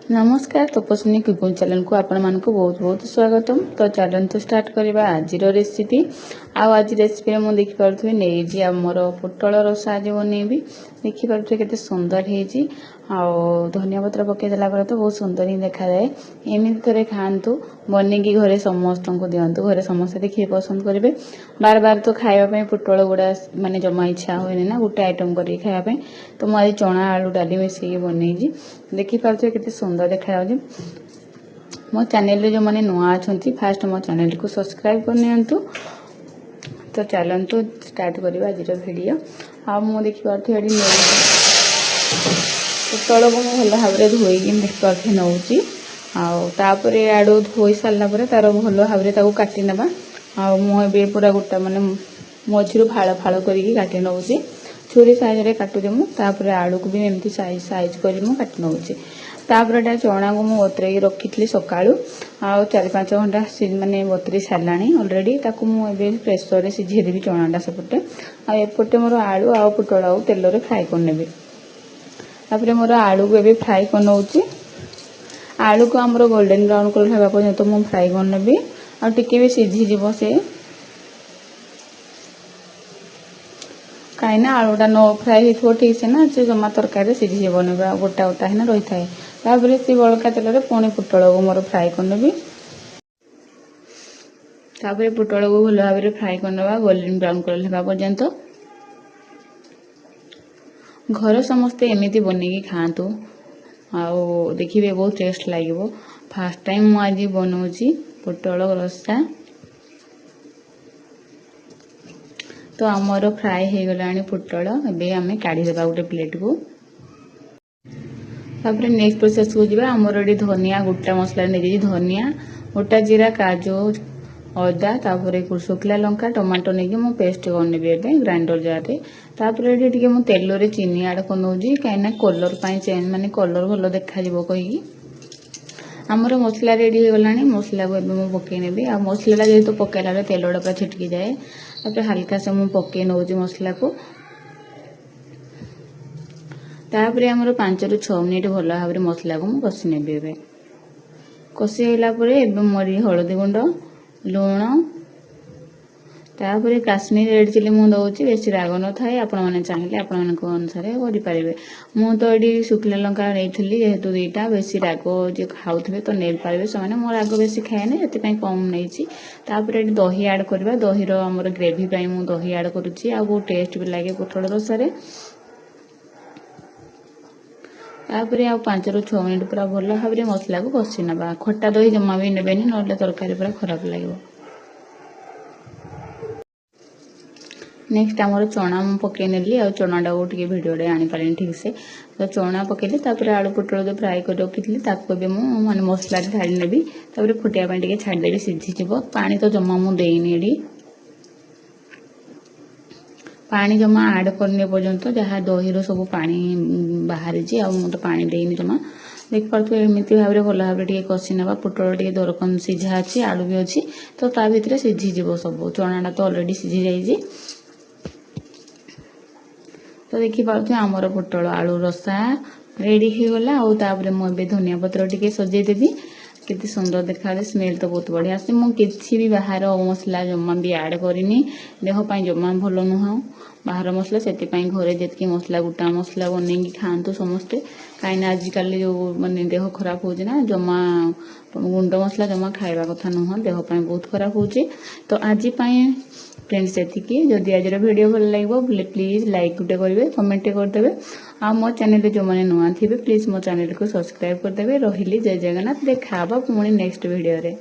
ନମସ୍କାର, ତପସ୍ୱିନୀ କୁକିଂ ଚ୍ୟାନେଲକୁ ଆପଣମାନଙ୍କୁ ବହୁତ ବହୁତ ସ୍ୱାଗତମ। ତ ଚାଲନ୍ତୁ ଷ୍ଟାର୍ଟ କରିବା ଆଜିର ରେସିପି। ଆଉ ଆଜି ରେସିପିରେ ମୁଁ ଦେଖିପାରୁଥିବେ ନେଇଛି ଆମର ପୋଟଳ ରସା ଆଜି ବନେଇବି। ଦେଖିପାରୁଥିବେ କେତେ ସୁନ୍ଦର ହେଇଛି। ଆଉ ଧନିଆ ପତ୍ର ପକାଇ ଦେଲା ପରେ ତ ବହୁତ ସୁନ୍ଦର ହିଁ ଦେଖାଯାଏ। ଏମିତି ଥରେ ଖାଆନ୍ତୁ ବନେଇକି, ଘରେ ସମସ୍ତଙ୍କୁ ଦିଅନ୍ତୁ, ଘରେ ସମସ୍ତେ ଦେଖିକି ପସନ୍ଦ କରିବେ। ବାର ବାର ତ ଖାଇବା ପାଇଁ ପୋଟଳ ଗୁଡ଼ା ମାନେ ଜମା ଇଚ୍ଛା ହୁଏନି ନା ଗୋଟେ ଆଇଟମ୍ କରିକି ଖାଇବା ପାଇଁ। ତ ମୁଁ ଆଜି ଚଣା ଆଳୁ ଡାଲି ମିଶେଇକି ବନେଇଛି। ଦେଖିପାରୁଥିବେ କେତେ ସୁନ୍ଦର ଦେଖାଯାଉଛି। ମୋ ଚ୍ୟାନେଲରେ ଯେଉଁମାନେ ନୂଆ ଅଛନ୍ତି, ଫାଷ୍ଟ ମୋ ଚ୍ୟାନେଲକୁ ସବସ୍କ୍ରାଇବ୍ କରିନିଅନ୍ତୁ। ତ ଚାଲନ୍ତୁ ଷ୍ଟାର୍ଟ କରିବା ଆଜିର ଭିଡ଼ିଓ। ଆଉ ମୁଁ ଦେଖିପାରୁଥିବି ଏଠି ପୋଟଳକୁ ମୁଁ ଭଲ ଭାବରେ ଧୋଇକି ଦେଖିପାରୁଥିବି ନେଉଛି। ଆଉ ତାପରେ ଆଳୁ ଧୋଇ ସାରିଲା ପରେ ତାର ଭଲ ଭାବରେ ତାକୁ କାଟି ନେବା। ଆଉ ମୁଁ ଏବେ ପୁରା ଗୋଟା ମାନେ ମଝିରୁ ଫାଳ ଫାଳ କରିକି କାଟି ନେଉଛି, ଛୁରୀ ସାଇଜରେ କାଟୁଛି ମୁଁ। ତାପରେ ଆଳୁକୁ ବି ଏମିତି ସାଇଜ ସାଇଜ କରି ମୁଁ କାଟି ନେଉଛି। ତାପରେ ଏଇଟା ଚଣାକୁ ମୁଁ ବତୁରେଇକି ରଖିଥିଲି ସକାଳୁ, ଆଉ 4-5 ଘଣ୍ଟା ମାନେ ବତୁରେଇ ସାରିଲାଣି ଅଲରେଡ଼ି। ତାକୁ ମୁଁ ଏବେ ପ୍ରେସରରେ ସିଝେଇଦେବି ଚଣାଟା ସେପଟେ। ଆଉ ଏପଟେ ମୋର ଆଳୁ ଆଉ ପୋଟଳ ଆଉ ତେଲରେ ଫ୍ରାଏ କରିନେବି। ତାପରେ ମୋର ଆଳୁକୁ ଏବେ ଫ୍ରାଏ କରିନେଉଛି। ଆଳୁକୁ ଆମର ଗୋଲ୍ଡେନ୍ ବ୍ରାଉନ୍ କଲର୍ ହେବା ପର୍ଯ୍ୟନ୍ତ ମୁଁ ଫ୍ରାଏ କରିନେବି। ଆଉ ଟିକେ ବି ସିଝିଯିବ ସେ, କାହିଁକିନା ଆଳୁଟା ନ ଫ୍ରାଏ ହେଇଥିବ ଠିକ୍ ସେ ନା, ସେ ଜମା ତରକାରୀରେ ସିଝିଯିବନି, ପୁରା ଗୋଟା ଗୋଟା ହେଇନା ରହିଥାଏ। ତାପରେ ସେ ବଳକା ତେଲରେ ପୁଣି ପୋଟଳକୁ ମୋର ଫ୍ରାଏ କରିନେବି। ତାପରେ ପୋଟଳକୁ ଭଲ ଭାବରେ ଫ୍ରାଏ କରିନେବା ଗୋଲ୍ଡେନ୍ ବ୍ରାଉନ୍ କଲର୍ ହେବା ପର୍ଯ୍ୟନ୍ତ। ଘର ସମସ୍ତେ ଏମିତି ବନେଇକି ଖାଆନ୍ତୁ ଆଉ ଦେଖିବେ ବହୁତ ଟେଷ୍ଟ ଲାଗିବ। ଫାଷ୍ଟ ଟାଇମ୍ ମୁଁ ଆଜି ବନଉଛି ପୋଟଳ ରସା। ତ ଆମର ଫ୍ରାଏ ହେଇଗଲାଣି ପୋଟଳ, ଏବେ ଆମେ କାଢ଼ିଦେବା ଗୋଟେ ପ୍ଲେଟ୍କୁ। ତାପରେ ନେକ୍ସଟ ପ୍ରୋସେସ୍କୁ ଯିବା। ଆମର ଏଠି ଧନିଆ ଗୋଟା ମସଲା ନେଇଯାଇଛି, ଧନିଆ, ଗୋଟା ଜିରା, କାଜୁ, ଅଦା, ତାପରେ ଶୁଖିଲା ଲଙ୍କା, ଟମାଟୋ ନେଇକି ମୁଁ ପେଷ୍ଟ କରିନେବି ଏବେ ଗ୍ରାଇଣ୍ଡର ଜାର୍ରେ। ତାପରେ ଏଠି ଟିକେ ମୁଁ ତେଲରେ ଚିନି ଆଡ଼୍ କରିନେଉଛି, କାହିଁକିନା କଲର୍ ପାଇଁ ଚେଞ୍ଜ ମାନେ କଲର୍ ଭଲ ଦେଖାଯିବ କହିକି। ଆମର ମସଲା ରେଡ଼ି ହେଇଗଲାଣି, ମସଲାକୁ ଏବେ ମୁଁ ପକେଇ ନେବି। ଆଉ ମସଲାଟା ଯେହେତୁ ପକେଇଲା ବେଳେ ତେଲଟା ପୁରା ଛିଟକି ଯାଏ, ତାପରେ ହାଲକା ସେ ମୁଁ ପକେଇ ନେଉଛି ମସଲାକୁ। ତାପରେ ଆମର 5ରୁ 6 ମିନିଟ୍ ଭଲ ଭାବରେ ମସଲାକୁ ମୁଁ କଷି ନେବି। ଏବେ କଷି ହେଇଗଲା ପରେ ଏବେ ମୋର ହଳଦୀ ଗୁଣ୍ଡ, ଲୁଣ, ତାପରେ କାଶ୍ମୀର ରେଡ଼୍ ଚିଲି ମୁଁ ଦେଉଛି। ବେଶୀ ରାଗ ନଥାଏ, ଆପଣମାନେ ଚାହିଁଲେ ଆପଣମାନଙ୍କ ଅନୁସାରେ କରିପାରିବେ। ମୁଁ ତ ଏଠି ଶୁଖିଲା ଲଙ୍କା ନେଇଥିଲି ଯେହେତୁ 2ଟା, ବେଶୀ ରାଗ ଯିଏ ଖାଉଥିବେ ତ ନେଇପାରିବେ ସେମାନେ। ମୁଁ ରାଗ ବେଶୀ ଖାଏନି, ସେଥିପାଇଁ କମ୍ ନେଇଛି। ତାପରେ ଏଠି ଦହି ଆଡ଼୍ କରିବା। ଦହିର ଆମର ଗ୍ରେଭି ପାଇଁ ମୁଁ ଦହି ଆଡ଼୍ କରୁଛି, ଆଉ ବହୁତ ଟେଷ୍ଟ ବି ଲାଗେ ପୋଟଳ ରସାରେ। ତାପରେ ଆଉ 5ରୁ 6 ମିନିଟ୍ ପୁରା ଭଲ ଭାବରେ ମସଲାକୁ କଷି ନେବା। ଖଟା ଦହି ଜମା ବି ନେବେନି, ନହେଲେ ତରକାରୀ ପୁରା ଖରାପ ଲାଗିବ। ନେକ୍ସଟ ଆମର ଚଣା ମୁଁ ପକେଇ ନେଲି। ଆଉ ଚଣାଟାକୁ ଟିକେ ଭିଡ଼ିଓରେ ଆଣିପାରିଲିନି ଠିକ୍ସେ। ତ ଚଣା ପକେଇଲି, ତାପରେ ଆଳୁ ପୋଟଳ ଯେଉଁ ଫ୍ରାଏ କରି ରଖିଥିଲି ତାକୁ ଏବେ ମୁଁ ମାନେ ମସଲାରେ ଢାଳି ନେବି। ତାପରେ ଫୁଟିବା ପାଇଁ ଟିକେ ଛାଡ଼ିଦେବି, ସିଝିଯିବ। ପାଣି ତ ଜମା ମୁଁ ଦେଇନି ଏଠି, ପାଣି ଜମା ଆଡ଼୍ କରିନି ପର୍ଯ୍ୟନ୍ତ, ଯାହା ଦହିରୁ ସବୁ ପାଣି ବାହାରିଛି, ଆଉ ମୁଁ ତ ପାଣି ଦେଇନି ଜମା। ଦେଖିପାରୁଥିବେ ଏମିତି ଭାବରେ ଭଲ ଭାବରେ ଟିକେ କଷି ନେବା। ପୋଟଳ ଟିକେ ଦରକମ ସିଝା ଅଛି, ଆଳୁ ବି ଅଛି, ତ ତା ଭିତରେ ସିଝିଯିବ ସବୁ। ଚଣାଟା ତ ଅଲରେଡ଼ି ସିଝି ଯାଇଛି। ତ ଦେଖିପାରୁଥିବେ ଆମର ପୋଟଳ ଆଳୁ ରସା ରେଡ଼ି ହେଇଗଲା। ଆଉ ତାପରେ ମୁଁ ଏବେ ଧନିଆ ପତ୍ର ଟିକେ ସଜେଇଦେବି। କେତେ ସୁନ୍ଦର ଦେଖାଯାଉଛି, ସ୍ମେଲ୍ ତ ବହୁତ ବଢ଼ିଆ ଆସୁଛି। ମୁଁ କିଛି ବି ବାହାର ମସଲା ଜମା ବି ଆଡ଼୍ କରିନି, ଦେହ ପାଇଁ ଜମା ଭଲ ନୁହଁ ବାହାର ମସଲା। ସେଥିପାଇଁ ଘରେ ଯେତିକି ମସଲା ଗୋଟା ମସଲା ବନେଇକି ଖାଆନ୍ତୁ ସମସ୍ତେ, କାହିଁକିନା ଆଜିକାଲି ଯେଉଁ ମାନେ ଦେହ ଖରାପ ହେଉଛି ନା, ଜମା ଗୁଣ୍ଡ ମସଲା ଜମା ଖାଇବା କଥା ନୁହଁ, ଦେହ ପାଇଁ ବହୁତ ଖରାପ ହେଉଛି। ତ ଆଜି ପାଇଁ ଫ୍ରେଣ୍ଡସ୍ ଏତିକି। ଯଦି ଆଜିର ଭିଡ଼ିଓ ଭଲ ଲାଗିବ ପ୍ଲିଜ୍ ଲାଇକ୍ ଗୋଟେ କରିବେ, କମେଣ୍ଟ କରିଦେବେ। ଆଉ ମୋ ଚ୍ୟାନେଲରେ ଯେଉଁମାନେ ନୂଆ ଥିବେ ପ୍ଲିଜ୍ ମୋ ଚ୍ୟାନେଲକୁ ସବସ୍କ୍ରାଇବ୍ କରିଦେବେ। ରହିଲି, ଜୟ ଜଗନ୍ନାଥ। ଦେଖା ହେବ ପୁଣି ନେକ୍ସଟ ଭିଡ଼ିଓରେ।